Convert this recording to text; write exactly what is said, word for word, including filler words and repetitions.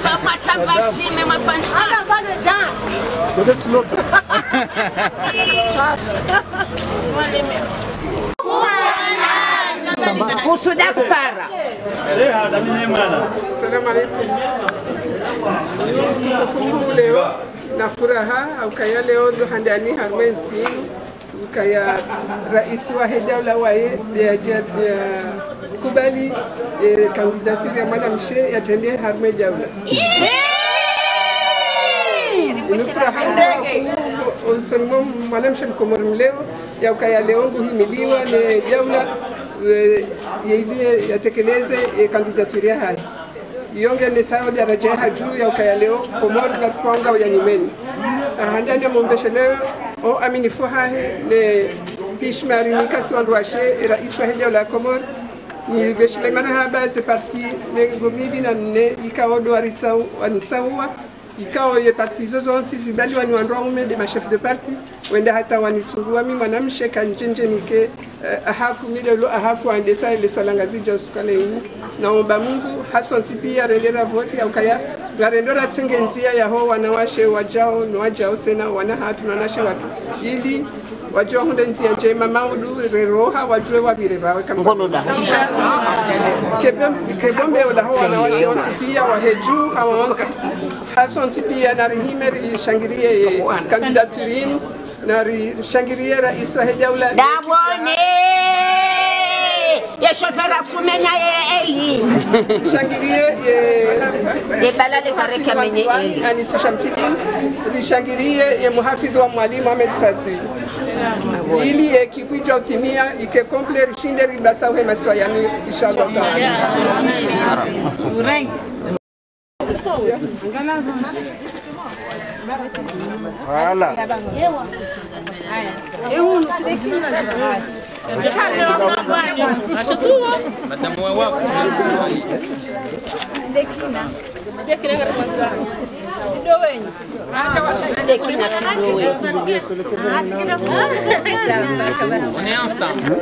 Makwatamba shime mafanya. Kusuda kupara. Salamu alaikum. Mfumu leo na furaha, haukaya leo ndo handani harumwa entsi, ukaya raisi wahe daula waye, ya, ya, ya kubali, eh, candidature ya mwanamshe yatrende harumwa daula. Inu furaha kubwa, usoni mwa mwanamshe mkomori mleo, ya ukaya leo nguhimiliwa ne daula, eh, ye ili yatekeleze, eh, candidature yahahe. Iyo ngenesao daraja ya hadju ya ukaya leo, Komori na kwanga uya nyumeni. Ahandani amombeshe leo, o aminifu hahe, ne hishima rinika si wandru washe, e raisi wahe daula ya Komori, niveshile marahaba ze parti mengo mili na nne, ikao ndo waritsau-, wanitsauwa, ikao ye parti zo zontsi zibaliwa ni wandru waume nde ma chef de parti, wenda hata wanitsungua mi mwanamshe kandjenje nike, eh, ahaku mi leo ahaku andesa ele swala Ngazidja usuku wa leo. Naomba Mungu, hasontsi pia rende ravoti ya ukaya, ngarendo ratsenge ndzia yaho wanawashe wajao, no wajao tsena, wana hatru, no wanashe watru. Ili, wajao hunde ndzia ndjema maudu, reroha, wajue wavire vawe kama. Ngono da. Kebom-, kebombe ola ho wanawashe wontsi pia, wahe dju, hawa wontsi. Hasontsi pia narihime rishangirie candidature inu, narishangirie raisi wahe daula. Dabone! Ye chauffeur atsumenya ye eli. Rishangirie ye, ye bala le kareke menye eli. Anisi Shamsidine. Rishangirie ye muhafidhu wa Mwali Mohamed Fazil. Ili ye ekipu idjo timia, ike complet, rishinde ribasa uhe masiwa yanu, inshallah taala. Voilà. On est ensemble.